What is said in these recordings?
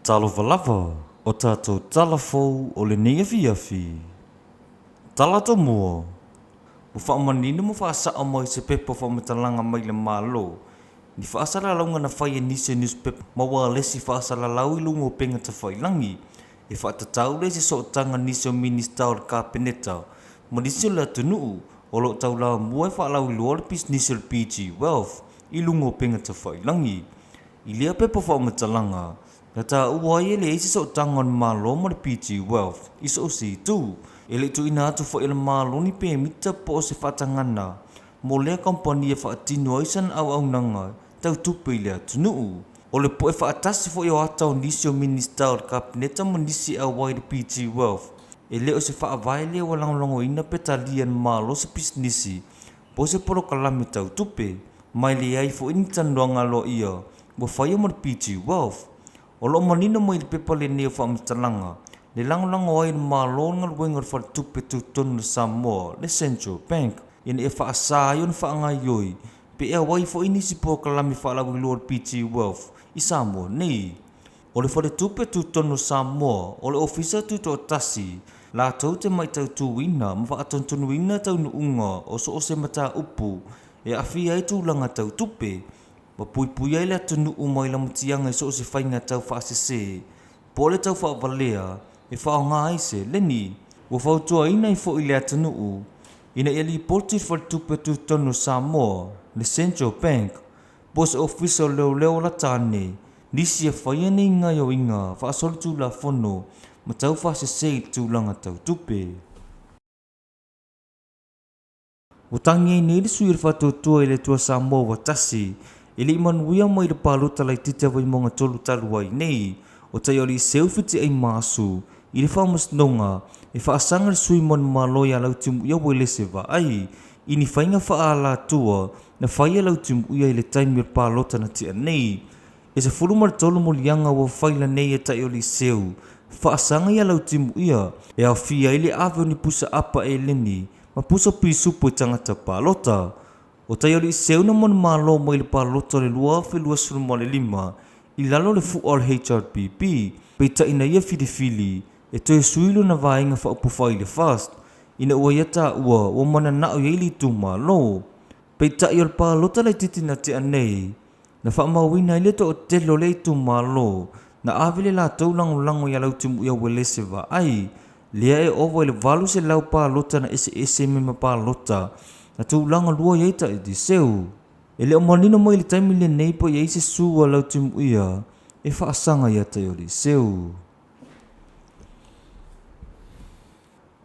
Talofa lava, o tatou tala fou o lenei afiafi. Tala Tomua, Ua faamanino ma faasao mai se pepa o faamatalaga mai le Malo ni faasalalauga na fai e nisi o niusipepa ma ualesi faasalalau i luga o upega tafailagi e faatatau lea i se sootaga a nisi o Minisita o le Kapeneta ma nisi o le atunuu o lo o taulamua e faalauiloa le pisinisi o le PG Wealth i luga o upega tafailagi. I lea pepa o faamatalaga, na taua ai e leai se sootaga o le Malo ma le PG Wealth i so o se itu. E le i tuuina atu foi e le Malo ni pemita po o se faatagaga mo lea kamupani e faatino ai sana auaunaga tau tupe i le atunuu. O le po'e faatasi foi o ata o nisi o Minisita o le Kapeneta ma nisi e auai i le PG Wealth, e le o se faavae lea ua lagolagoina pe talia e le Malo se pisinisi po o se polokalame tau tupe, ma e leai foi ni talanoaga aloaia ua faia ma le PG Wealth. O lo o manino mai i le pepa lenei o faamatalaga, le lagolago ai e le Malo le galuega o le Faletupe Tutotonu o le Samoa, le Central Bank, ina ia faasa ai ona faagaoioi pe e auai foi nisi polokalame faalauiloa o le PG Wealth i Samoa nei. O le Faletupe Tutotonu o Samoa o le Ofisa Tutoatasi latou te matautuina ma faatonutonuina taunuuga o so o se mataupu e aafia ai tulaga tau tupe, ma puipuia ai le atunuu mai lamatiaga i so o se faiga tau faasese po o le tau faavalea e faaaoga ai seleni. Ua fautuaina ai foi le atunuu ina ia lipoti i le Faletupe Tutotonu o Samoa, le Central Bank, po o se Ofisa o Leoleo lata ane nisi e faia nei gaoioiga faasolitulafono ma tau faasese i le tulaga tau tupe. Ua tagi ai nei le sui o le Faatuatua i le Atua Samoa ua tasi e le i manuia mai le palota laitiiti a Vaimauga 3 talu ai nei, o Taialii Seu Fitiai Maasu i le Faamasinoga e faasaga le sui manumalo ia Lautimuia Uelese Vaai i ni faiga faaalatua na faia e Lautimuia i le taimi o le palota na tea nei. E 13 moliaga ua faila nei e Taialii Seu faasaga ia Lautimuia e aofia ai le ave o ni pusa apa eleni ma pusa pisupo i tagata palota. O Taialii Seu na manumalo mai le palota o le 2025 i lalo o le fua o le HRPP, peitai na ia filifili e toe sui lona vaega faaupufai i le FAST ina ua ia taua ua mananao i ai le itumalo. Peitai o le palota laitiiti na tea nei, na faamauina ai le toatele o lea itumalo na ave le latou lagolago ia Lautimuia Uelese Vaai, lea e ova i le 800 palota na eseese mai ma palota na tulaga lua i ai Taitiiseu. E le o manino mai i le taimi lenei po i ai se su a Lautimuia e faasaga ia Taioliiseu.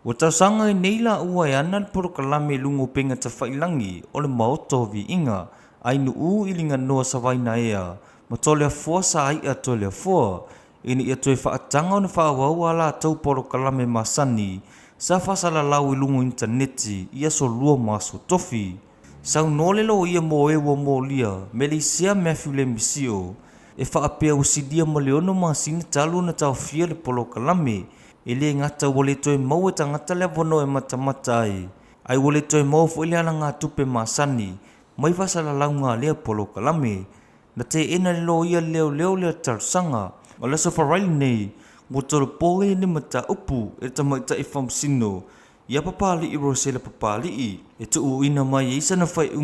Ua tausaga ai nei laua e ana le polokalame i luga o upega tafailagi o le Maota o Viiga, Ainu'u i Liganoa Savainaea ma Toleafoa Saai'a Toleafoa, ina ia toe faataga ona faaauau a latou polokalame masani sa faasalalau i luga o initaneti i aso Lua ma aso Tofi. Saunoa le loia mo e ua molia Meleisea Matthew Lemisio e faapea ua silia ma le ono masina talu ona taofia le polokalame, e le gata ua le toe maua e tagata le avanoa e matamata ai, ae ua le toe maua foi le alagatupe masani mai faasalalauga a lea polokalame. Na teena e le loia leoleo lea talosaga. O le Aso Faraile lenei, ua tolopo ai lenei mataupu e le tamaitai faamasino ia Papali'i Rosela Papali'i e tuuina mai ai sana faaiuga.